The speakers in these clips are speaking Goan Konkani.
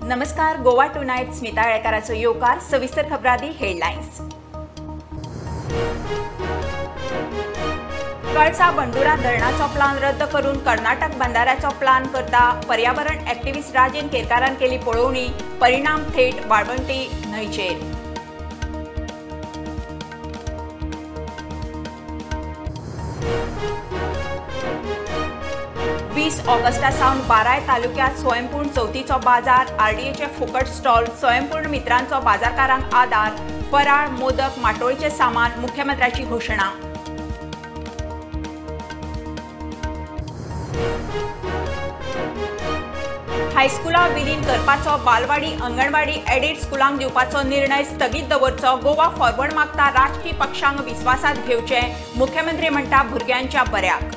नमस्कार, गोवा टुनायट स्मिता येळकाराचो येवकार. सविस्तर खबरादी हेडलायन्स. कळसा बंडुरा धरणाचो प्लान रद्द करून कर्नाटक बंधाऱ्याचो प्लान करता पर्यावरण ॲक्टिव्हिस्ट राजेन केरकारान केली पळोवणी, परिणाम थेट वाळवंटी न्हंयचेर. वीस ऑगस्टा सावन बाराय तालुक्यात स्वयंपूर्ण चवथीचो बाजार, आरडीएचे फुकट स्टॉल, स्वयंपूर्ण मित्रांचो बाजारकारांक आदार, फराळ, मोदक, माटोळीचे सामान, मुख्यमंत्र्याची घोषणा. हायस्कुला विलीन करपाचो, बालवाडी, अंगणवाडी एडिट स्कुलांक दिवपाचो निर्णय स्थगीत दवरचो, गोवा फॉरवर्ड मागता राजकी पक्षांक विस्वासात घेवचे, मुख्यमंत्री म्हणटा भुरग्यांच्या बऱ्याक.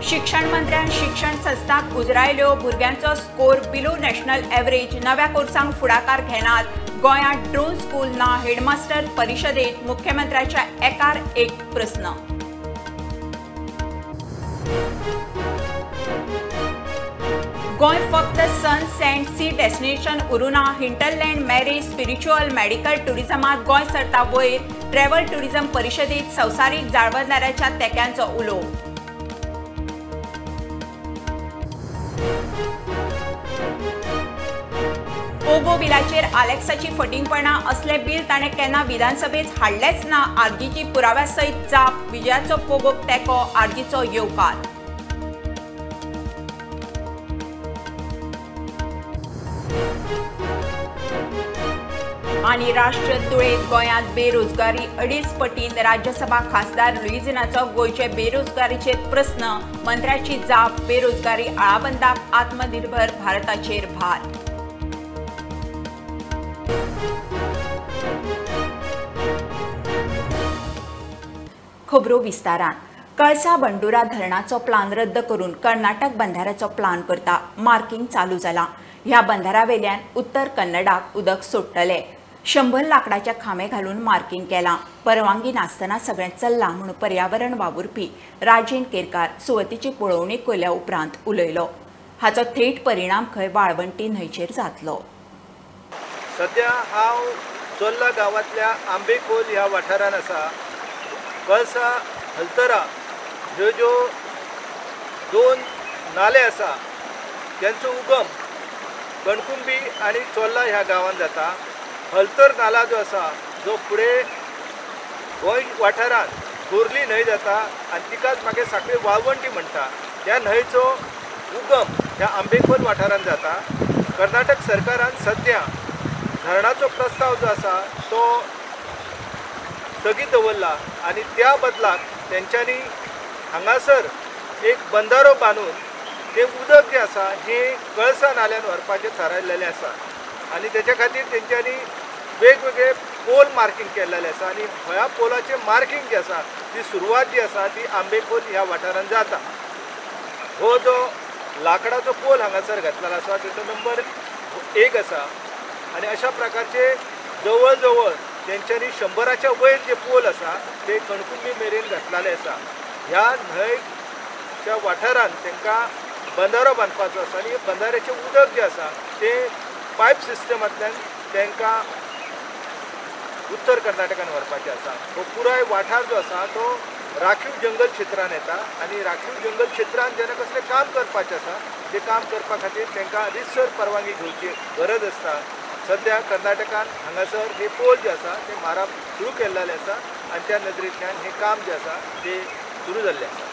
शिक्षण मंत्र्यान शिक्षण संस्थांक उजरायल्यो, भुरग्यांचो स्कोर बिलो नॅशनल एव्हरेज, नव्या कोर्सांक फुडाकार घेनात, गोंयांत ड्रोन स्कूल ना, हेडमास्टर परिशदेत मुख्यमंत्र्याच्या एकार एक प्रस्न. गोंय फक्त सन सँड सी डेस्टिनेशन उरुना, हिंटरलँड, मॅरेज, स्पिरिच्युअल, मेडिकल टुरिझमात गोंय सरता वयर, ट्रॅव्हल टुरिझम परिशदेत संवसारीक जाळवणदाराच्या तेक्यांचो उलो. पोगो बिलाचेर आलेक्साची फटींगपणा, असले बिल ताणें केन्ना विधानसभेत हाडलेंच ना, आरजीची पुराव्या सयत जाप, विजयाचो पोगोक तेंको, आरजीचो येवकार. आनी राष्ट्र तुळेंत गोंयांत बेरोजगारी 2.5 पटीन, राज्यसभा खासदार लुईझिनाचो गोंयचे बेरोजगारीचेर प्रस्न, मंत्र्याची जाप, बेरोजगारी आळाबंदाक आत्मनिर्भर भारताचेर भार. खबरो विस्तारान. कळसा बंडुरा धरणाचो प्लान रद्द करून कर्नाटक बंधाऱ्याचो प्लान करता, मार्किंग चालू जाला. ह्या बंधाऱ्यावेल्यान उत्तर कन्नडाक उदक सोडटले. 100 लाकडाचे खांबे घालून मार्किंग केलां. परवानगी नासतना सगळें चल्लां म्हूण पर्यावरण वावुरपी राजेन केरकार सुवतीची पळोवणी केल्या उपरांत उलयलो. हाचो थेट परिणाम खंय वाळवंटी न्हंयचेर जातलो. सद्या हांव चोर्ला गांवांतल्या आंबेखोल ह्या वाठारांत आसा. कळसा हलतरा ह्यो ज्यो दोन नाले आसा त्यांचो उगम कणकुंबी आनी चोर्ला ह्या गांवांत जाता. हलतर नाला जो आसा जो फुडें गोंय वाठारांत खोर्ली न्हंय जाता आनी तिकाच मागीर सांखळी वाळवंटी म्हणटा. त्या न्हंयचो उगम ह्या आंबेखोल वाठारांत जाता. कर्नाटक सरकारान सद्या धरणाचो प्रस्ताव जो आसा तो स्थगीत दवरला आनी त्या बदलाक तेंच्यांनी हांगासर एक बंधारो बांदून तें उदक जें आसा हें कळसा नाल्यान व्हरपाचें थारायलेलें आसा आनी तेच्या खातीर तेंच्यांनी वेगवेगळे पोल मार्किंग केल्लेलें आसा आनी ह्या पोलाचें मार्किंग जें आसा ती सुरवात जी आसा ती आंबेखोल ह्या वाठारांत जाता. हो जो लाकडाचो पोल हांगासर घातलेलो आसा तेचो नंबर 1 आसा आनी अशा प्रकारचे जवळ जवळ तेंच्यांनी 100च्या वयर जे पोल आसा ते कणकुंबी मेरेन घातलेले आसा. ह्या न्हंयच्या वाठारांत तांकां बंधारो बांदपाचो आसा आनी बंधाऱ्याचें उदक जें आसा तें पायप सिस्टमांतल्यान तांकां उत्तर कर्नाटकान व्हरपाचें आसा. हो पुराय वाठार जो आसा तो राखीव जंगल क्षेत्रान येता आनी राखीव जंगल क्षेत्रान जेन्ना कसलें काम करपाचें आसा तें काम करपा खातीर तांकां रितसर परवानगी घेवची गरज आसता. सद्या कर्नाटकान हांगासर हे पोल जे आसा ते मारप सुरू केल्लेले आसा आनी त्या नदरेंतल्यान हें काम जें आसा तें सुरू जाल्लें आसा.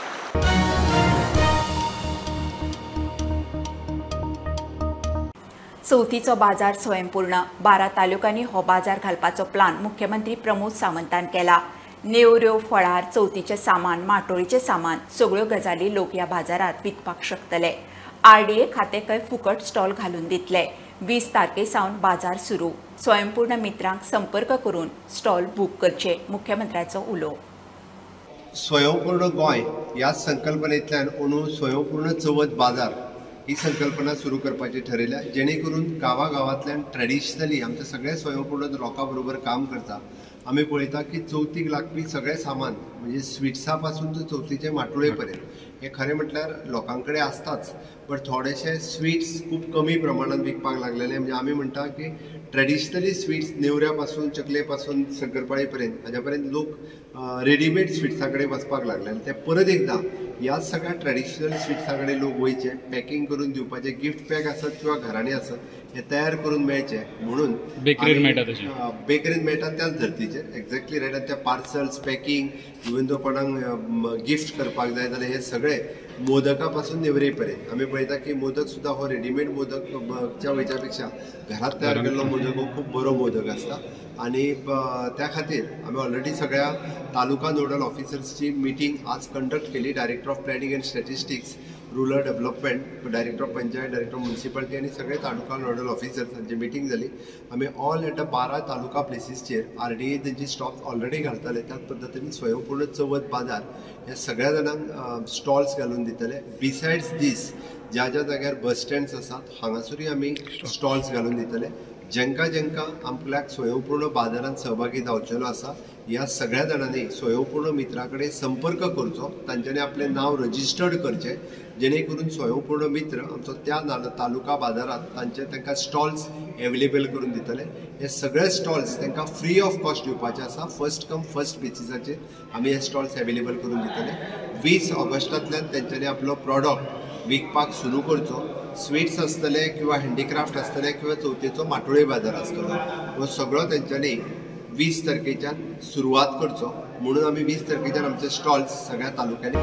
चवथीचो बाजार स्वयंपूर्ण, 12 तालुक्यांनी हो बाजार घालपाचो प्लान मुख्यमंत्री प्रमोद सावंतान केला. नेवऱ्यो, फळार, चवथीचें सामान, माटोळीचें सामान सगळ्यो गजाली लोक ह्या बाजारात विकपाक शकतले. आरडीए खातें खंय फुकट स्टॉल घालून दितले. 20 तारखे सावन बाजार सुरू. स्वयंपूर्ण मित्रांक संपर्क करून स्टॉल बूक करचे, मुख्यमंत्र्याचो उलो. स्वयंपूर्ण गोंय ह्या संकल्पनेंतल्यान अंदू स्वयंपूर्ण चवथ बाजार ही संकल्पना सुरू करपाची ठरयल्या, जेणे करून गांवागांवांतल्यान ट्रेडिशनली आमचे सगळे स्वयंपूर्ण लोकां बरोबर काम करता आमी पळयता की चवथीक लागपी सगळें सामान म्हणजे स्विट्सा पासून ते चवथीचे माटुळे पर्यंत हे खरें म्हटल्यार लोकां कडेन आसताच, बट थोडेशे स्विट्स खूब कमी प्रमाणात विकपाक लागलेले. म्हणजे आमी म्हणटा की ट्रेडिशनली स्विट्स नेवऱ्या पासून, चकले पासून, शंकरपाळी पर्यंत हाज्या पर्यंत लोक रेडीमेड स्विट्सा कडेन वचपाक लागले. ते परत एकदां ह्या सगळ्या ट्रेडिशनल स्विट्सा कडेन लोक वयचे, पॅकिंग करून दिवपाचे, गिफ्ट पॅक आसत किंवा घरांनी आसत हे तयार करून मेळचे म्हणून बेकरीन मेळटा, तशें बेकरीन मेळटा त्याच धर्तीचेर एक्झॅक्टली रायट. आनी त्या पार्सल्स पॅकिंग इवन दो कोणाक गिफ्ट करपाक जाय जाल्यार हे सगळे मोदका पासून नेवरे पर्यंत आमी पळयता की मोदक सुद्दां हो रेडीमेड मोदकच्या वयच्या पेक्षा घरात तयार केल्लो मोदक हो खूब बरो मोदक आसता. आनी त्या खातीर आमी ऑलरेडी सगळ्या तालुका नोडल ऑफिसर्सची मिटींग आज कंडक्ट केली. Director of planning and statistics, rural development, director of panchayat, director of municipality आनी सगळे तालुका नोडल ऑफिसर्स हांची मिटींग जाली. आमी ऑल एट अ 12 तालुका प्लेसीसचेर आरडीए तेंची स्टॉप्स ऑलरेडी घालताले त्याच पद्दतीन स्वयंपूर्ण चवथ बाजार ह्या सगळ्या जाणांक स्टॉल्स घालून दितले. बिसायड्स दीस ज्या ज्या जाग्यार बस स्टँड्स आसात हांगासरूय आमी स्टॉल्स घालून दितले. जेंका जेंका आपल्याक स्वयंपूर्ण बाजारांत सहभागी जावचेलो आसा ह्या सगळ्या जाणांनी स्वयंपूर्ण मित्रा कडेन संपर्क करचो, तांच्यांनी आपलें नांव रजिस्टर्ड करचें जेणे करून स्वयंपूर्ण मित्र आमचो त्या तालुका बाजारांत तांचे तांकां स्टॉल्स एवेलेबल करून दितले. हे सगळे स्टॉल्स तांकां फ्री ऑफ कॉस्ट दिवपाचे आसा. फर्स्ट कम फर्स्ट बेसिसाचेर आमी हे स्टॉल्स एवेलेबल करून दितले. 20 ऑगस्टांतल्यान तेंच्यांनी आपलो प्रॉडक्ट विकपाक सुरू करचो. स्विट्स आसतले किंवा हँडीक्राफ्ट आसतले किंवा चवथीचो माटोळे बाजार आसतलो हो सगळो तेंच्यांनी 20 तारखेच्यान सुरवात करचो म्हणून आमी 20 तारखेच्यान आमचे स्टॉल्स सगळ्या तालुक्यांनी.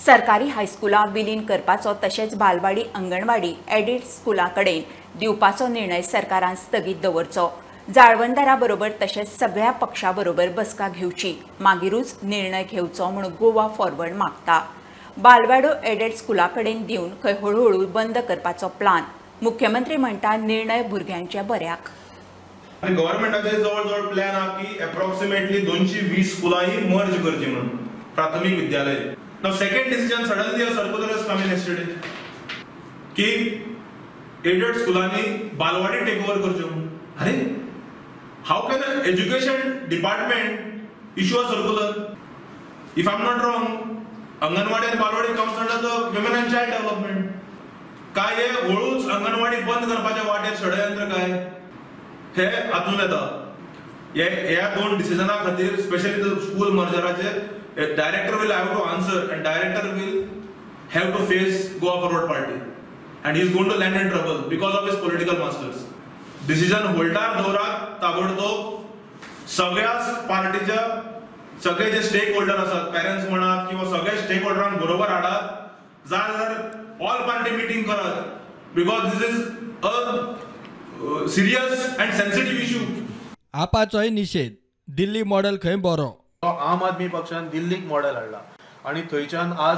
सरकारी हायस्कुलां विलीन करपाचो तशेंच बालवाडी, अंगणवाडी एडिट स्कुलां कडेन दिवपाचो निर्णय सरकारान स्थगीत दवरचो. जाळवणदारा बरोबर तशेंच सगळ्या पक्षा बरोबर बसका घेवची, मागीरूच निर्णय घेवचो म्हूण गोवा फॉरवर्ड मागता. बालवाडो एडेड स्कुला कडेन दिवन खंय हळुहळू बंद करपाचो प्लान. मुख्यमंत्री म्हणटा निर्णय भुरग्यांच्या बऱ्याक. आनी गव्हर्मेंटाचे जवळ जवळ प्लॅन आहा की एप्रॉक्सिमेटली 220 स्कुलां ही मर्ज करची म्हणून प्राथमीक विद्यालय. Now second decision, suddenly a circular has come in yesterday की एडेड स्कुलांनी बालवाडी टेक ओवर करच्यो म्हणून. अरे how can an education department issue a circular? If I am not wrong, anganwadi आनी balwadi comes under the women and child development. काय हे हळूच अंगणवाडी बंद करपाच्या वाटेर षडयंत्र काय हे हातून येता. ह्या दोन डिसिजना खातीर स्पेशली स्कूल मर्जराचेर director will have to answer and director will have to face Goa Forward Party and he is going to land in trouble because of his political masters. Decision holder दवरात ताबडतोब. सगळ्याच पार्टीच्या सगळे जे स्टेक होल्डर आसात, पेरंट्स म्हणात किंवा सगळे स्टेक होल्डरांक बरोबर हाडात, जाय जाल्यार ऑल पार्टी मिटींग करात because this is a serious and sensitive issue. आपाचोय निशेध, दिल्ली मॉडेल खंय बरो. आम आदमी पक्षान दिल्लीक मॉडेल हाडला आनी थंयच्यान आज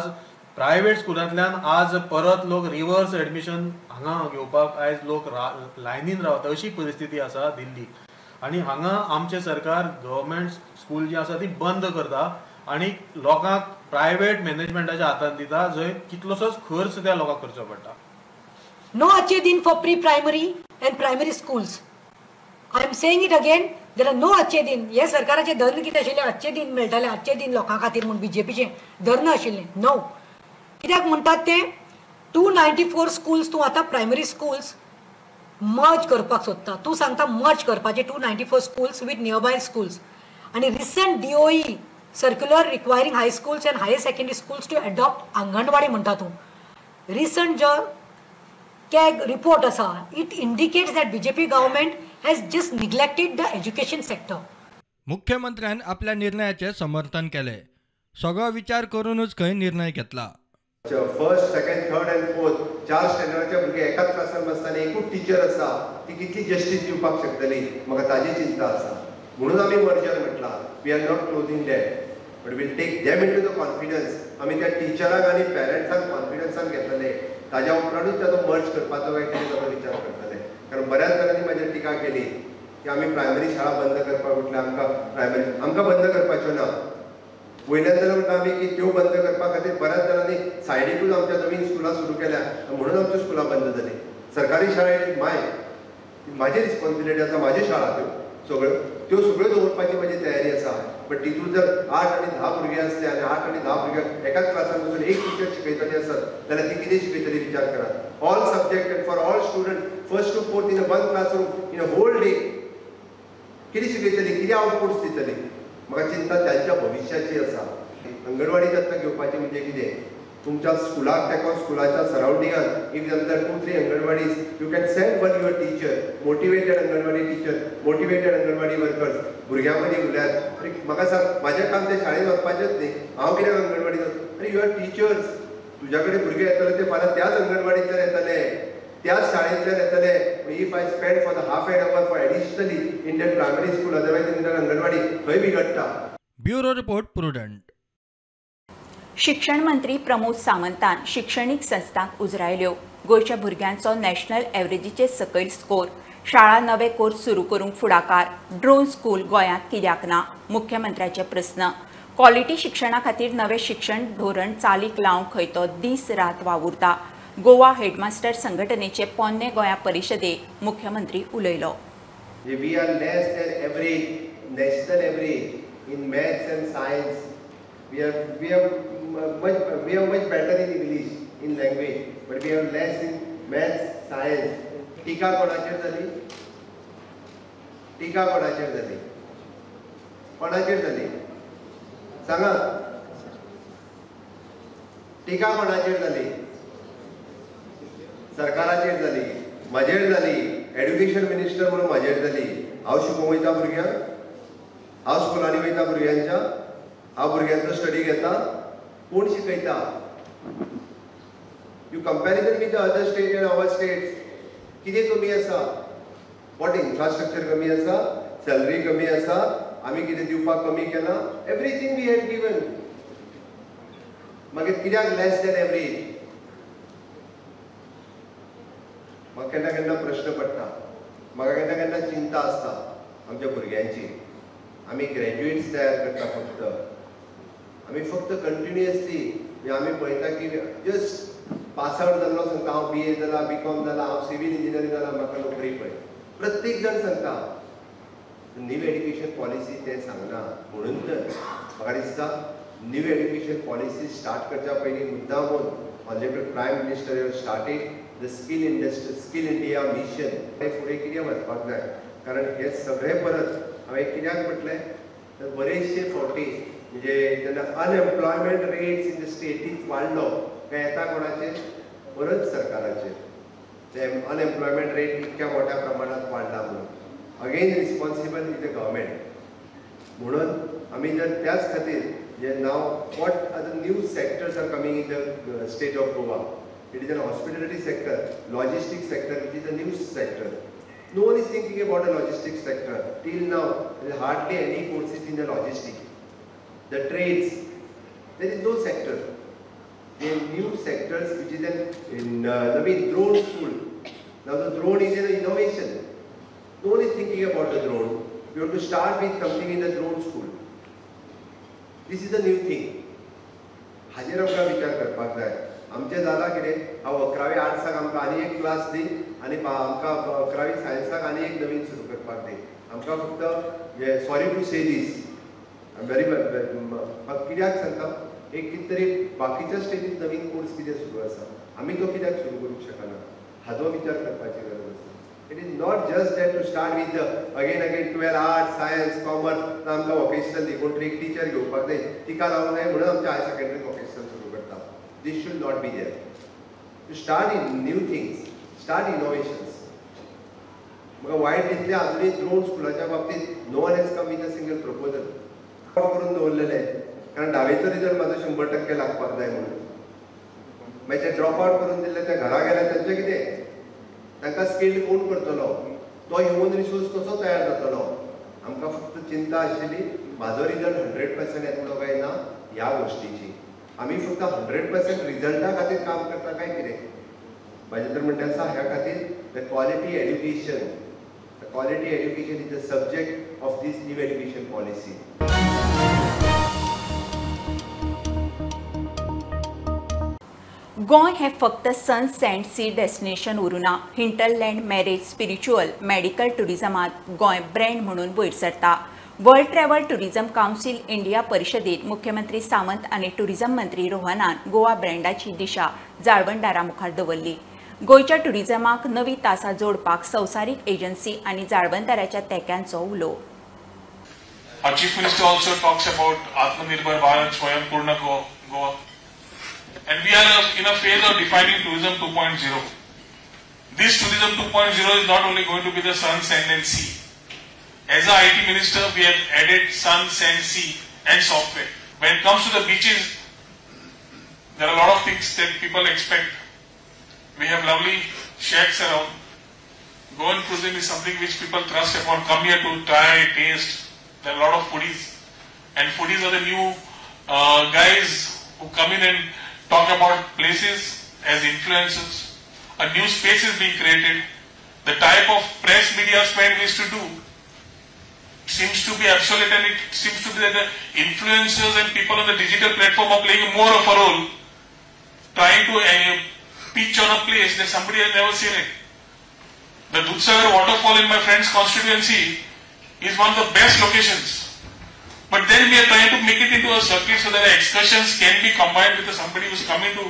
प्रायवेट स्कुलांतल्यान आज परत लोक रिवर्स एडमिशन हांगा घेवपाक आयज लोक लायनीन रावता अशी परिस्थिती आसा दिल्लीक. आनी हांगा आमचें सरकार गव्हर्मेंट स्कूल जी आसा ती बंद करता आनी लोकांक प्रायवेट मॅनेजमेंटाच्या हातान दिता जंय कितलोसोच खर्च त्या लोकांक करचो पडटा. No Achhe Din for pre primary and primary schools. I am saying it again, there are no Achhe Din. हे सरकाराचें धर्ण कितें आशिल्लें, अच्छे दिन मेळटाले, अच्छे दिन लोकां खातीर म्हूण बीजेपीचें धर्ण आशिल्लें. नो, कित्याक म्हणटात ते 294 स्कूल्स तूं आतां प्रायमरी स्कूल्स मर्ज करपाक सोदता. तूं सांगता मर्ज करपाचें 294 स्कूल्स विथ नियरबाय स्कूल्स. आनी recent DOE circular requiring high schools and higher secondary schools to adopt anganwadi म्हणटा तूं. रिसंट जो कॅग रिपोर्ट आसा, it indicates that BJP government has just neglected the education sector. मुख्यमंत्र्यान आपल्या निर्णयाचें समर्थन केलें. सगळो विचार करूनच खंय निर्णय घेतला. First, second, third and fourth 4 स्टँडर्डाचे भुरगे एकाच क्लासान बसता आनी एकूच टिचर आसा, ती कितली जस्टीस दिवपाक शकतली म्हाका ताजी चिंता आसा. म्हणून आमी merger म्हटलां. We are not closing that, but we'll take them into the confidence. आमी त्या टिचरांक आनी पेरंट्सांक कॉन्फिडन्सान घेतले, ताज्या उपरांतूच ताचो मर्ज करपाचो काय कितें ताचो विचार करतले. कारण बऱ्याच जाणांनी म्हाजेर टिका केली की आमी प्रायमरी शाळा बंद करपाक म्हटल्यार आमकां प्रायमरी आमकां बंद करपाच्यो ना. वयल्यान जाल्यार म्हणटा आमी की त्यो बंद करपा खातीर बऱ्याच जाणांनी सायडीकूच आमच्या नवीन स्कुलां सुरू केल्या, म्हणून आमच्यो स्कुलां बंद जालीं. सरकारी शाळे माय म्हाजी रिस्पॉन्सिबिलिटी आसा, म्हाजी शाळा त्यो सगळ्यो त्यो सगळ्यो दवरपाची म्हाजी तयारी आसा. बट तितून जर 8 आनी 10 भुरगीं आसले आनी 8 आनी 10 भुरग्यांक एकाच क्लासान बसून एक टिचर शिकयतली आसत जाल्यार ती कितें शिकयतली विचार करात. All subject and for all student 1st to 4th in a one classroom in a whole day कितें शिकयतली, कितें आवटपुट्स दितली? म्हाका चिंता त्यांच्या भविश्याची आसा. अंगणवाडी दत्तक घेवपाची म्हणजे कितें, तुमच्या स्कुलाक तेंकोन स्कुलाच्या सरावंडिंगान if there are 2-3 anganwadis you can send one your teacher, motivated anganwadi teacher, motivated anganwadi workers. भुरग्यां मदीं उरल्यात. आनी म्हाका सांग, म्हाजें काम तें शाळेंत वचपाचेंच न्ही, हांव कित्याक अंगणवाडीत वच? आनी you are teachers, तुज्या कडेन भुरगे येतले ते फाल्यां त्याच अंगणवाडींतल्यान येतले, त्याच शाळेंतल्यान येतले. If I spend for the half an hour for additionally in that primary school, otherwise in that anganwadi खंय बिगडटा. Bureau report, Prudent. शिक्षण मंत्री प्रमोद सामंतान शिक्षणीक संस्थांक उजरायल्यो. गोंयच्या भुरग्यांचो नॅशनल एवरेजीचे सकयल स्कोर, शाळा नवे कोर्स सुरू करूंक फुडाकार, ड्रोन स्कूल गोंयांत कित्याक ना, मुख्यमंत्र्याचे प्रस्न. क्वॉलिटी शिक्षणा खातीर नवें शिक्षण धोरण चालीक लावंक खंय तो दीस रात वावुरता. गोवा हेडमास्टर संघटनेचे पोन्ने गोंया परिशदेक मुख्यमंत्री उलयलो. We are less than average, national average in maths and science. We are much better in English, in language, but we have less in maths, science. टीका कोणाचेर जाली? टीका कोणाचेर जाली? कोणाचेर जाली सांगा? टीका कोणाचेर जाली? सरकाराचेर जाली, म्हाजेर जाली. एड्युकेशन मिनिस्टर म्हणून म्हाजेर जाली. हांव शिकोवंक वयता भुरग्यांक, हांव स्कुलांनी वयता भुरग्यांच्या, हांव भुरग्यांचो स्टडी घेता. कोण शिकयता? You comparison with other state and our states कितें कमी आसा? What infrastructure कमी आसा, सॅलरी कमी आसा, आमी कितें दिवपाक कमी केलां? Everything we have given. मागीर कित्याक लेस दॅन एवरेज? म्हाका केन्ना केन्ना प्रश्न पडटा, म्हाका केन्ना केन्ना चिंता आसता आमच्या भुरग्यांची. आमी ग्रॅज्युएट्स तयार करता फक्त, आमी फक्त कंटिन्युअसली आमी पळयता की जस्ट पास आवट जाल्लो सांगता हांव BA जाला, BCom जाला, हांव सिवील इंजिनियरींग जाला, म्हाका नोकरी पळय. प्रत्येक जाण सांगता. न्यू एड्युकेशन पॉलिसी तें सांगना. म्हणून तर म्हाका दिसता न्यू एड्युकेशन पॉलिसी स्टार्ट करच्या पयलीं मुद्दामून honourable prime minister have started the skill industry, skill India mission. फुडें कितें वचपाक जाय, कारण हे सगळें परत हांवें कित्याक म्हटलें तर बरेचशे फावटी म्हणजे जेन्ना अनएम्प्लॉयमेंट रेट्स इन the स्टेटींत वाडलो काय येता कोणाचेर? परत सरकाराचेर. ते अनएम्प्लॉयमेंट रेट इतक्या मोठ्या प्रमाणात वाडला म्हणून again responsible is the government. म्हणून आमी जर त्याच खातीर जे now what are the new sectors are coming in the state of Goa, it is an hospitality sector, logistic sector, it is a new sector. No one is thinking about the logistics sector. Till now, there is hardly any courses in the logistics. The trades, there is no sector. The new sectors, which is an Naveen drone school. Now the drone is an innovation. No one is thinking about the drone. We have to start with something in the drone school. This is the new thing. हाजेर आमकां विचार करपाक जाय. आमचें जालां कितें, हांव 11वी आर्ट्साक आमकां आनी एक क्लास दी आनी आमकां 11वी सायन्साक आनी एक नवीन सुरू करपाक दी. आमकां फक्त sorry to say this, I am very कित्याक सांगता, एक कितें तरी बाकीच्या स्टेटींत नवीन कोर्स कितें सुरू आसा, आमी तो कित्याक सुरू करूंक शकना, हाजो विचार करपाची गरज आसा. It is not just that to start with again 12 arts, science, commerce. आमकां वोकेशनल दी, कोण तरी एक टिचर घेवपाक जाय, तिका लावंक जाय म्हणून आमच्या हायर सेकेंडरीक वोकेशनल सुरू करता. This should not be there. To start in new things, start innovations. म्हाका वायट दिसलें अजुनूय ड्रोन स्कुलाच्या बाबतींत no one has come with a single proposal. करून दवरलेले, कारण 10वेचो रिजल्ट म्हाजो 100% लागपाक जाय म्हणून. मागीर ते ड्रॉप आवट करून दिल्ले, ते घरा गेले, तांचें कितें? तांकां स्किल्ड कोण करतलो? तो ह्युमन रिसोर्स कसो तयार जातलो? आमकां फक्त चिंता आशिल्ली म्हाजो रिजल्ट 100% येतलो काय ना ह्या गोश्टीची. आमी फक्त 100% रिजल्टा खातीर काम करता काय कितें? म्हाजें तर म्हणणें आसा ह्या खातीर the quality education, the quality education is the subject of this new education policy. Goem हें फक्त सन सँड सी डेस्टिनेशन उरूना, हिंटरलँड मॅरेज, स्पिरिच्युअल, मेडिकल टुरिझमांत गोंय ब्रँड म्हणून वयर सरता. World travel tourism council India परिशदेत मुख्यमंत्री सावंत आनी टुरिझम मंत्री रोहनान गोवा ब्रँडाची दिशा जाळवणदारा मुखार दवरली. गोंयच्या टुरिझमाक नवी तासां जोडपाक संवसारीक एजन्सी आनी जाळवणदाराच्या तेंक्यांचो उलो. Our Chief Minister also talks about Atmanirbhar Bharat, Swayam Purna Goa. And we are in a phase of defining tourism 2.0. This tourism 2.0 is not only going to be the sun, sand and sea. As a IT minister, we have added sun, sand, sea and software. When it comes to the beaches, there are a lot of things that people expect. We have lovely shacks around. Goan cuisine is something which people trust upon. Come here to try, taste. There are a lot of foodies. And foodies are the new guys who come in and talk about places as influencers. A new space is being created. The type of press media spend we used to do seems to be obsolete, and it seems to be that the influencers and people on the digital platform are playing more of a role, trying to pitch on a place that somebody has never seen it. The Dudhsagar waterfall in my friend's constituency is one of the best locations. But then we are trying to make it into a circuit so that the excursions can be combined with somebody who is coming to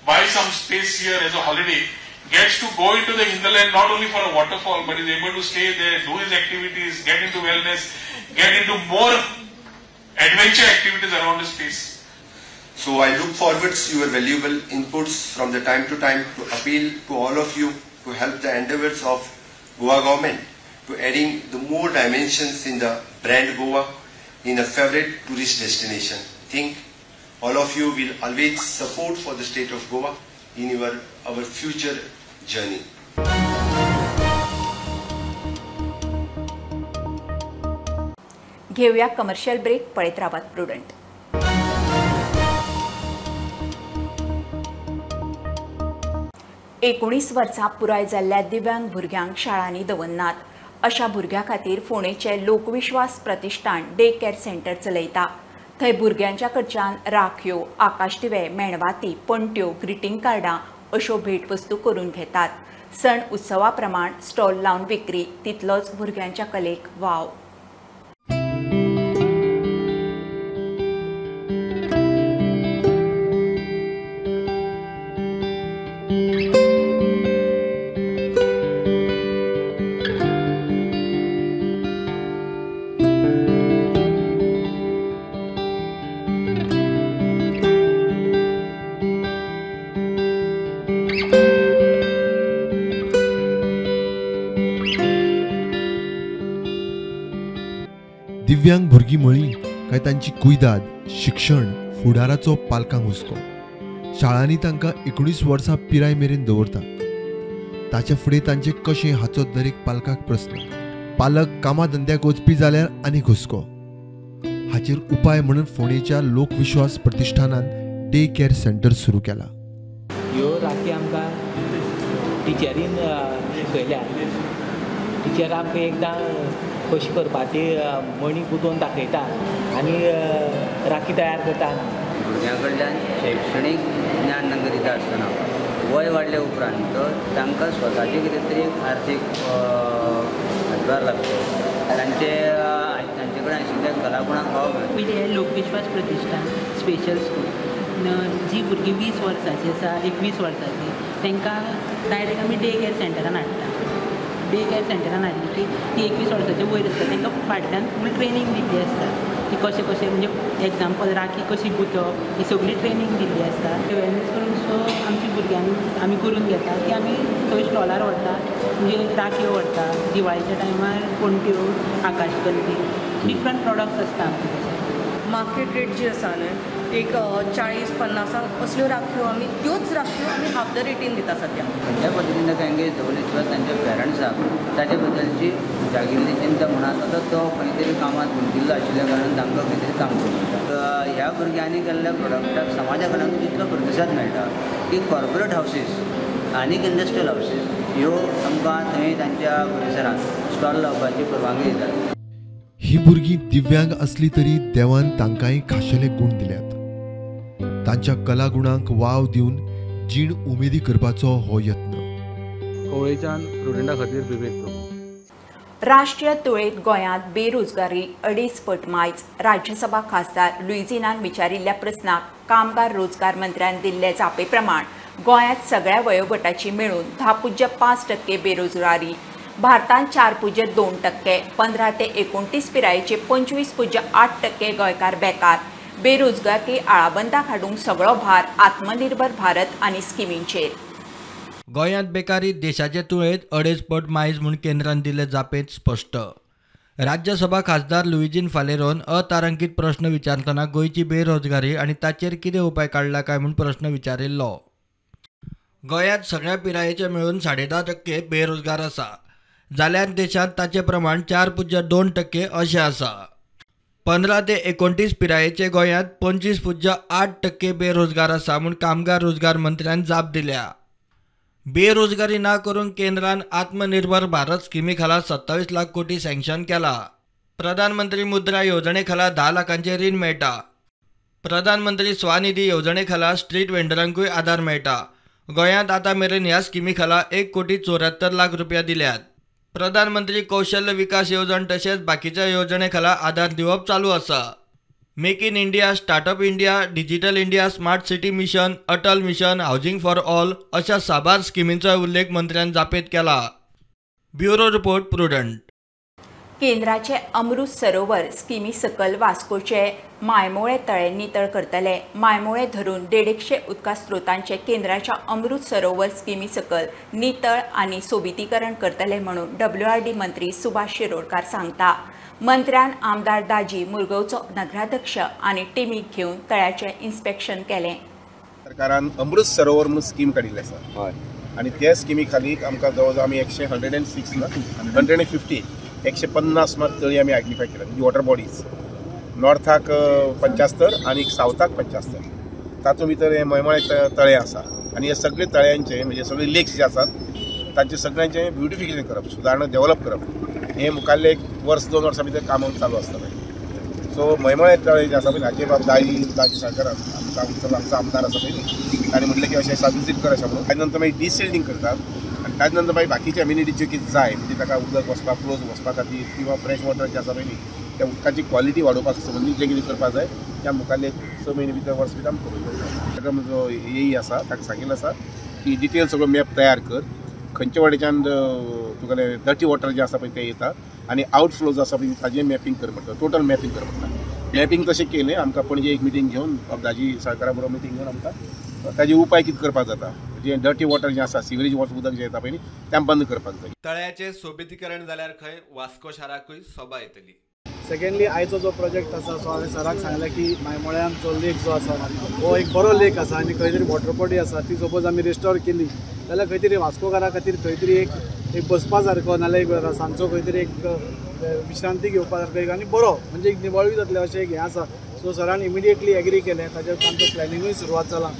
buy some space here as a holiday, gets to go into the hinterland not only for a waterfall, but is able to stay there, do his activities, get into wellness, get into more adventure activities around the space. So I look forward to your valuable inputs from the time to time to appeal to all of you to help the endeavors of Goa government to adding the more dimensions in the brand Goa in a favorite tourist destination. Think all of you will always support for the state of Goa in our future journey. घेऊया कमर्शियल ब्रेक. पळयत रावात प्रुडंट. एकोणीस वर्सां पुराय जाल्ल्या दिव्यांग भुरग्यांक शाळांनी दवरनात. अशा भुरग्यां खातीर फोंडेचे लोकविश्वास प्रतिष्ठान डे केअर सेंटर चलयता. थंय भुरग्यांच्या कडच्यान राखयो, आकाशदिवे, मेणवाती, पणट्यो, ग्रिटींग कार्डां अश्यो भेटवस्तू करून घेतात. सण उत्सवा प्रमाण स्टॉल लावन विक्री, तितलोच भुरग्यांच्या कलेक वाव. दिव्यांग भुरगीं म्हळीं काय तांची कुयदाद, शिक्षण, फुडाराचो पालकांक हुस्को. शाळांनी तांकां 19 वर्सां पिराय मेरेन दवरता. ताच्या फुडें तांचें कशें हाचो दरेक पालकाक प्रस्न. पालक कामा धंद्याक वचपी जाल्यार आनीक हुस्को. हाचेर उपाय म्हणून फोंडेच्या लोकविश्वास प्रतिष्ठानान डे केअर सेंटर सुरू केला. ह्यो राखी आमकां टिचरीन शिकयल्या. टिचर आमकां एकदां कशी करपा ती मणी गुंतोवन दाखयता आनी राखी तयार करता. भुरग्यां कडल्यान शैक्षणीक ज्ञान तांकां दिता आसतना वय वाडल्या उपरांत तांकां स्वताचें कितें तरी आर्थीक हातभार लागता. तांचे तांचे कडेन आशिल्ल्या कलागुणांक वाव मेळटा. पयलीं हें लोकविश्वास प्रतिष्ठान स्पेशल स्कूल, जी भुरगीं 20 वर्सांची आसा, 21 वर्सांची, तांकां डायरेक्ट आमी डे केअर सेंटरान हाडटा. डे केअर सेंटरान हाडली की ती 21 वर्साचे वयर आसता, तांकां फाटल्यान फूल ट्रेनींग दिल्ली आसता ती कशें कशें, म्हणजे एग्जाम्पल राखी कशी गुंतप, ही सगळी ट्रेनींग दिल्ली आसता. अवेरनेस करून सो आमच्या भुरग्यांक आमी करून घेता की आमी थंय स्टॉलार व्हरता, म्हणजे राखयो व्हरता, दिवाळीच्या टायमार पणट्यो, आकाशकंदी, डिफरंट प्रोडक्ट्स आसता आमचे कडेन. मार्केट रेट जी आसा न्हय एक 40-50 असल्यो राखयो आमी त्योच राखयो आमी हाफ the रेटीन दिता सद्या. खंयच्या पद्दतीन ताका एंगेज दवरले शिवाय तांच्या पेरंट्साक ताचे बद्दलची जागिल्ली चिंता म्हणा आतां तो खंय तरी कामांत गुंतिल्लो आशिल्ल्या कारणान तांकां खंय तरी काम करूं मेळटा. ह्या भुरग्यांनी केल्ल्या प्रोडक्टाक समाजा कडल्यान तितलो प्रतिसाद मेळटा की कॉर्पोरेट हावसीस आनीक इंडस्ट्रियल हावसीस ह्यो आमकां थंय तांच्या परिसरांत स्टॉल लावपाची परवानगी दितात. ही भुरगीं दिव्यांग असली तरी देवान तांकांय खाशेले गूण दिल्यात. तांच्या कलागुणांक वाव दिवन जीण उमेदी करपाचो हो यत्न. कवळेच्यान प्रुडंटा खातीर विवेक प्रभू. राष्ट्रीय तुळेत गोंयांत बेरोजगारी 2.5 पट मायज. राज्यसभा खासदार लुईझिनान विचारिल्ल्या प्रस्नाक कामगार रोजगार मंत्र्यान दिल्ले जापे प्रमाण गोंयांत सगळ्या वयोगटाची मेळून 10.5% बेरोजगारी, भारतांत 4.2%, 15 ते 29 पिरायेचे 25.8% गोंयकार बेकार. बेरोजगारी आळाबंदाक हाडूंक सगळो भार आत्मनिर्भर भारत आनी स्किमींचेर. गोंयांत बेकारी देशाचे तुळेंत 2.5 पट मायज म्हूण केंद्रान दिल्ले जापेंत स्पश्ट. राज्यसभा खासदार लुईझिन फालेरोन अतारांकीत प्रश्न विचारतना गोंयची बेरोजगारी आनी ताचेर कितें उपाय काडला काय म्हूण प्रश्न विचारिल्लो. गोंयांत सगळ्या पिरायेचे मेळून 10.5% बेरोजगार आसा, जाल्यार देशांत ताचें प्रमाण 4.2% अशें आसा. 15 ते 29 पिरायेचे गोंयांत 25.8% बेरोजगार आसा म्हूण कामगार रोजगार मंत्र्यान जाप दिल्या. बेरोजगारी ना करूंक केंद्रान आत्मनिर्भर भारत स्किमी खाला 27 लाख कोटी सँक्शन केला. प्रधानमंत्री मुद्रा येवजणे खाला 10 लाखांचें रीण मेळटा. प्रधानमंत्री स्वनिधी येवजणे खाला स्ट्रीट वेंडरांकूय आदार मेळटा. गोंयांत आतां मेरेन ह्या स्किमी खाला 1,74,00,000 रुपया दिल्यात. प्रधानमंत्री कौशल्य विकास येवजण तशेंच बाकीच्या येवजणे खाला आदार दिवप चालू आसा. Make in India, startup India, digital India, smart city mission, Atal mission, housing for all अशा साबार स्किमींचो उल्लेख मंत्र्यान जापेत केला. Bureau report, Prudent. केंद्राचे अमृत सरोवर स्किमी सकल वास्कोचे मायमोळे तळे नितळ करतले. मायमोळे धरून 150 उदका स्रोतांचे केंद्राच्या अमृत सरोवर स्किमी सकल नितळ आनी सोबितीकरण करतले म्हणून WRD मंत्री सुभाष शिरोडकार सांगता. मंत्र्यान आमदार दाजी मुरगांवचो नगराध्यक्ष आनी टिमीक घेवन तळ्याचें इन्स्पेक्शन केलें. सरकारान अमृत सरोवर म्हणून स्कीम काडिल्ली आसा आनी त्या स्किमी खाली आमकां जवळ जवळ आमी 106 ना 150 150 सुमार तळी आमी आयडेंटिफाय केल्या, म्हणजे वॉटर बॉडीज. नॉर्थाक 75 आनी सावथाक 75, तातूंत भितर हे मयमळे तळे आसा आनी हे सगळे तळ्यांचे म्हणजे सगळे लेक्स जे आसात तांचे सगळ्यांचे ब्युटिफिकेशन करप, सुदारणा डेव्हलप करप हे मुखाल्ले 1 वर्स 2 वर्सां भितर काम चालू आसतलें. सो मयमळे तळे जे आसा पळय हाचे बाब दाजी सरकारान आमचो आमचो आमदार आसा पळय न्ही, ताणें म्हटलें की अशें विजीट कर अशें म्हणून. ताजे नंतर मागीर डिसिल्टींग करतात आनी ताजे नंतर मागीर बाकीचे एम्युनिटी ज्यो कितें जाय म्हणजे ताका उदक वचपाक फ्लोज वचपा खातीर किंवा फ्रेश वॉटर जें आसा पळय न्ही त्या उदकाची क्वॉलिटी वाडोवपाक संबंदीत जें कितें करपाक जाय त्या मुखाल्ले 6 म्हयने भितर वर्स भितर आमी करूंक जाय. ताका म्हजो एई आसा ताका सांगिल्लें आसा की डिटेल सगळो मॅप तयार कर, खंयच्या वाटेच्यान तुगेलें डर्टी वॉटर जें आसा पळय तें येता आनी आउटफ्लो जो आसा पळय ताजें मॅपिंग कर म्हणटा, टोटल मॅपिंग कर म्हणटा. मॅपिंग तशें केलें आमकां पणजे एक मिटींग घेवन दाजी सरकारा बरोबर मिटींग घेवन आमकां ताजे उपाय कितें करपाक जाता, जें डर्टी वॉटर जें आसा सिवरेज वॉटर उदक जें येता पळय न्ही तें बंद करपाक जाय. तळ्याचें सोबितीकरण जाल्यार खंय वास्को शाराकूय सोबा येतली. सेकेंडली आयचो जो प्रोजेक्ट आसा सो हांवें सराक सांगलें की मायमोळ्यांचो लेक जो आसा हो एक बरो लेक आसा आनी खंय तरी वॉटर बॉडी आसा ती सपोज आमी रिस्टोर केली जाल्यार खंय तरी वास्कोकारा खातीर खंय तरी एक बसपा सारको नाल्यार एक सांजचो खंय तरी एक विश्रांती घेवपा सारको एक आनी बरो म्हणजे एक निवळूय जातलें अशें एक हें आसा. सो सरान इमिडिएटली एग्री केलें, ताजेर तांचो प्लॅनिंगूय सुरवात जाला.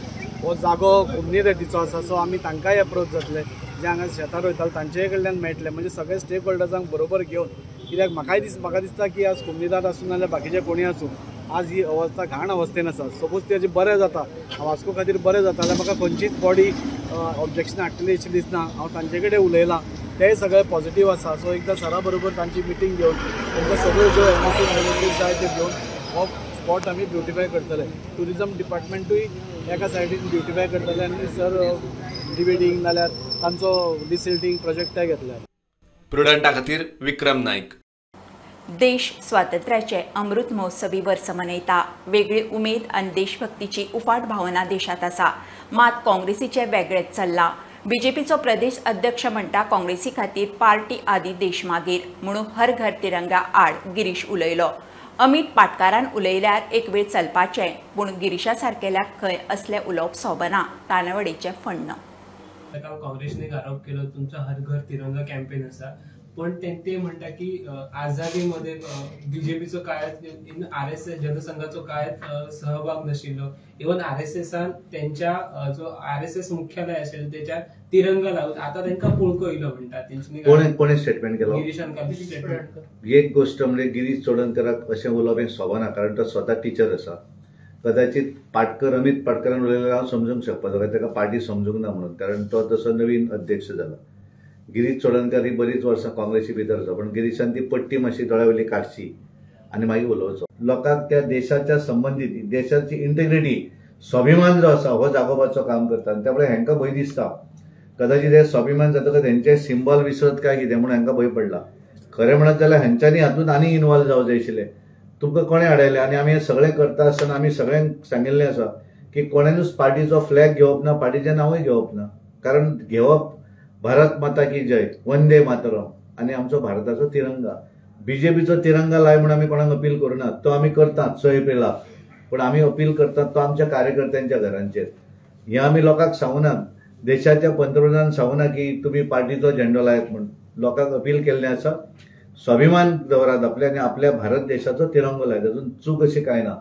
हो जागो कोम्युनिटीचो आसा सो आमी तांकांय एप्रोच जातले, जे हांगा शेतां रोयताले तांचे कडल्यान मेळटले, म्हणजे सगळे स्टेक होल्डर्सांक बरोबर घेवन. कित्याक म्हाका दिसता की आज कोमुनिदाद आसूं नाल्यार बाकीचे कोणूय आसूं आज ही अवस्था घाण अवस्थेन आसा. सपोज तेजें बरें जाता वास्को खातीर बरें जाता जाल्यार म्हाका खंयचीच बॉडी ऑब्जेक्शन हाडटली अशें दिसना. हांव तांचे कडेन उलयलां, तेय सगळे पॉझिटीव आसा. सो एकदां सरा बरोबर तांची मिटींग घेवन तांकां सगळ्यो ज्यो एनओसी जाय त्यो घेवन हो स्पॉट आमी ब्युटिफाय करतले. ट्युरिजम डिपार्टमेंटूय एका सायडीन ब्युटिफाय करतले आनी सर डिबेटींग नाल्यार तांचो डिसिल्टींग प्रोजेक्टय घेतले. प्रुडंटा खातीर विक्रम नायक. देश स्वातंत्र्याचे अमृत महोत्सवी वर्स मनयता. वेगळी उमेद आनी देशभक्तीची उफाट भावना देशांत आसा. मात काँग्रेसीचें वेगळेंच चल्लां. बीजेपीचो प्रदेश अध्यक्ष म्हणटा काँग्रेसी खातीर पार्टी आदी देश मागीर म्हणून हर घर तिरंगा आड गिरीश उलयलो. अमित पाटकारान उलयल्यार एक वेळ चलपाचें, पूण गिरीशा सारकेल्याक खंय असलें उलोवप सोबना. तानावडीचें फण्ण. काल काँग्रेसने आरोप केलो तुमचा हर घर तिरंगा कॅम्पेन आसा, पण ते म्हणटा की आझादीमध्ये बीजेपीचो कांयच आरएसएस जनसंघाचो कांयच सहभाग नाशिल्लो. इवन आरएसएसान त्यांच्या जो आरएसएस मुख्यालय आशिल्लें त्याच्यात तिरंगा लावून आता तांकां पुळको येयलो म्हणटा. कोणे कोणे स्टेटमेंट केलो? गिरीशान काल स्टेटमेंट. एक गोष्ट म्हणजे गिरीश चोडणकराक अशें उलोवप हें सोबना, कारण तो स्वता टिचर आसा. कदाचित पाटकर, अमित पाटकरान उलयलें हांव समजूंक शकपाचो, कारण ताका पार्टी समजूंक ना म्हणून, कारण तो तसो नवीन अध्यक्ष जाला. गिरीश चोडणकर ही बरीच वर्सां काँग्रेसी भितर आसा, पण गिरीशान ती पट्टी मातशी दोळ्या वयली काडची आनी मागीर उलोवचो. लोकांक त्या देशाच्या संबंदीत देशाची इंटेग्रिटी, स्वाभिमान जो आसा हो जागोवपाचो काम करता आनी त्यामुळे हांकां भंय दिसता. कदाचित हे स्वाभिमान जातकच हेंचे सिंबॉल विसरत काय कितें म्हणून हांकां भंय पडला. खरें म्हणत जाल्यार हांच्यांनी हातूंत आनी इनवॉल्व जावं जाय आशिल्लें. तुमकां कोणें आडयलें? आनी आमी हें सगळें करता आसतना आमी सगळ्यांक सांगिल्लें आसा की कोणेनूच पार्टीचो फ्लॅग घेवप ना, पार्टीचें नांवूय घेवप ना, कारण घेवप भारत माता की जय, वंदे मातरम आनी आमचो भारताचो तिरंगा. बीजेपीचो तिरंगा लाय म्हूण आमी कोणाक अपील करुना, तो आमी करतात 6 एप्रिलाक, पण आमी अपील करतात तो आमच्या कार्यकर्त्यांच्या घरांचेर. हें आमी लोकांक सांगूना, देशाच्या पंतप्रधान सांगूना की तुमी पार्टीचो झेंडो लायात म्हूण. लोकांक अपील केल्लें आसा, स्वाभिमान दवरात आपल्या आनी आपल्या भारत देशाचो तिरंगो लायात, अजून चूक अशी कांय ना.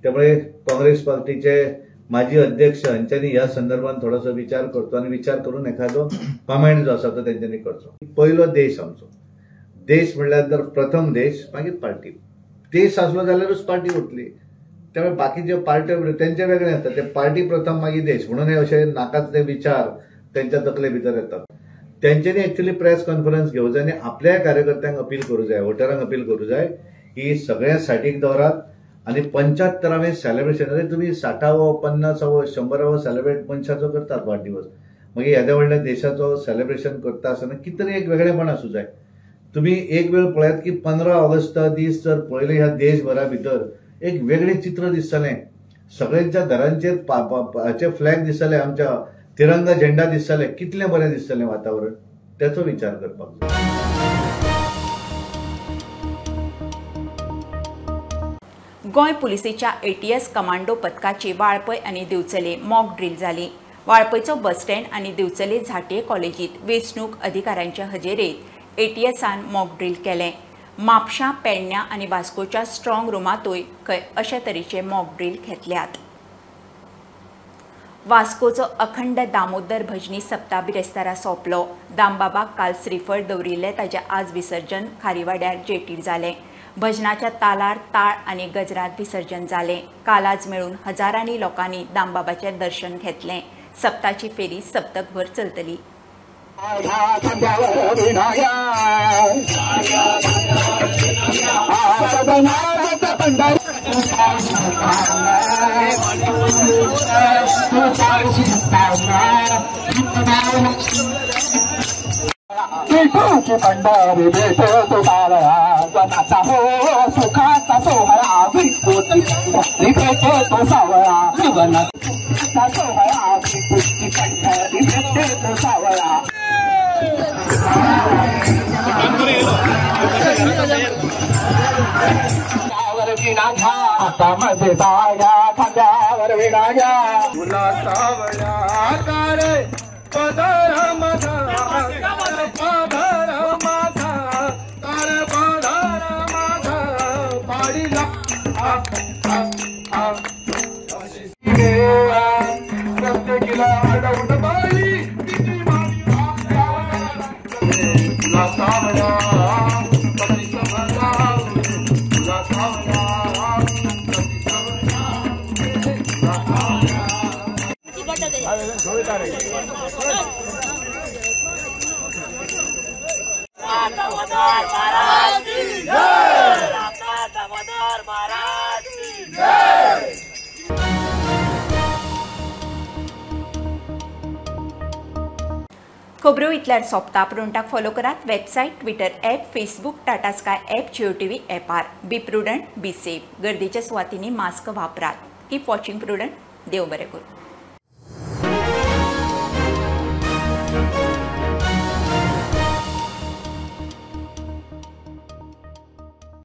त्यामुळे काँग्रेस पार्टीचे माजी अध्यक्ष हांच्यांनी ह्या संदर्भात थोडोसो विचार करचो आनी विचार करून एखादो कमेंट जो आसा तो तेंच्यांनी करचो. पयलो देश आमचो, देश म्हणल्यार तर प्रथम देश, मागीर पार्टी. देश आसलो जाल्यारूच पार्टी उरतली. त्यामुळे बाकीचे पार्ट्यो तेंचे वेगळे आसता, ते पार्टी प्रथम मागीर देश, म्हणून हे अशे नाकाच ते विचार तेंच्या तकले भितर येतात. तेंच्यांनी एक्चुअली प्रेस कॉन्फरन्स घेवं जाय आनी आपल्या कार्यकर्त्यांक अपील करूं जाय, वोटरांक अपील करूं जाय की सगळ्या साठीक दवरात आनी 75वें सेलिब्रेशन. अरे तुमी 60वो, 50वो, 100वो सेलिब्रेट मनशाचो करतात वाडदिवस, मागीर येद्या व्हडल्या देशाचो सेलिब्रेशन करता आसतना कितें तरी एक वेगळेपण आसूं जाय. तुमी एक वेळ पळयात की 15 ऑगस्ट दीस जर पळयले ह्या देशभरा भितर एक वेगळें चित्र दिसतलें. सगळ्यांच्या घरांचेर हाचे फ्लॅग दिसतले, आमच्या तिरंगा झेंडा दिसतले, कितलें बरें दिसतलें वातावरण. त्याचो विचार करपाक जाय. गोंय पुलिसेच्या एटीएस कमांडो पथकाची वाळपय आनी दिवचले मॉक ड्रील जाली. वाळपयचो बस स्टँड आनी दिवचले झांटये कॉलेजीत वेंचणूक अधिकाऱ्यांच्या हजेरेत एटीएसान मॉक ड्रील केलें. म्हापशां, पेडण्यां आनी वास्कोच्या स्ट्रॉंग रुमांतूय खंय अशे तरेचे मॉक ड्रील घेतल्यात. वास्कोचो अखंड दामोदर भजनी सप्ता बिरेस्तारा सोंपलो. दामबाबाक काल श्रीफळ दवरिल्लें ताजें आज विसर्जन खारीवाड्यार जेटीर जालें. भजनाच्या तालार ताळ आनी गजरात विसर्जन जालें. काल आज मेळून हजारांनी लोकांनी दामबाबाचें दर्शन घेतलें. सप्ताची फेरी सप्तकभर चलतली. पंढरी भेटो तो सावळा हो सुखाचा सोहळा, भेटो तो सावळा जीवनाचा सोहळा, पंढरी भेटे तो सावळा. विणा घ्या हातामध्ये बाया, खांद्यावर विणा घ्या, तुला सावळ्या रे पदर माझा, पदर माझा, तार पदर माझा पाडीला. प्रत्येकीला अडवून बाई किती तुला सावळ्या तुला सावळ्या. खबरो इतल्यार सोंपता. प्रुडंटाक फॉलो करात website, Twitter app, Facebook, Tata Sky app, Jio TV ऍपार. Be prudent, be safe. गर्दीच्या सुवातींनी मास्क वापरात. Keep watching Prudent. देव बरें करूं.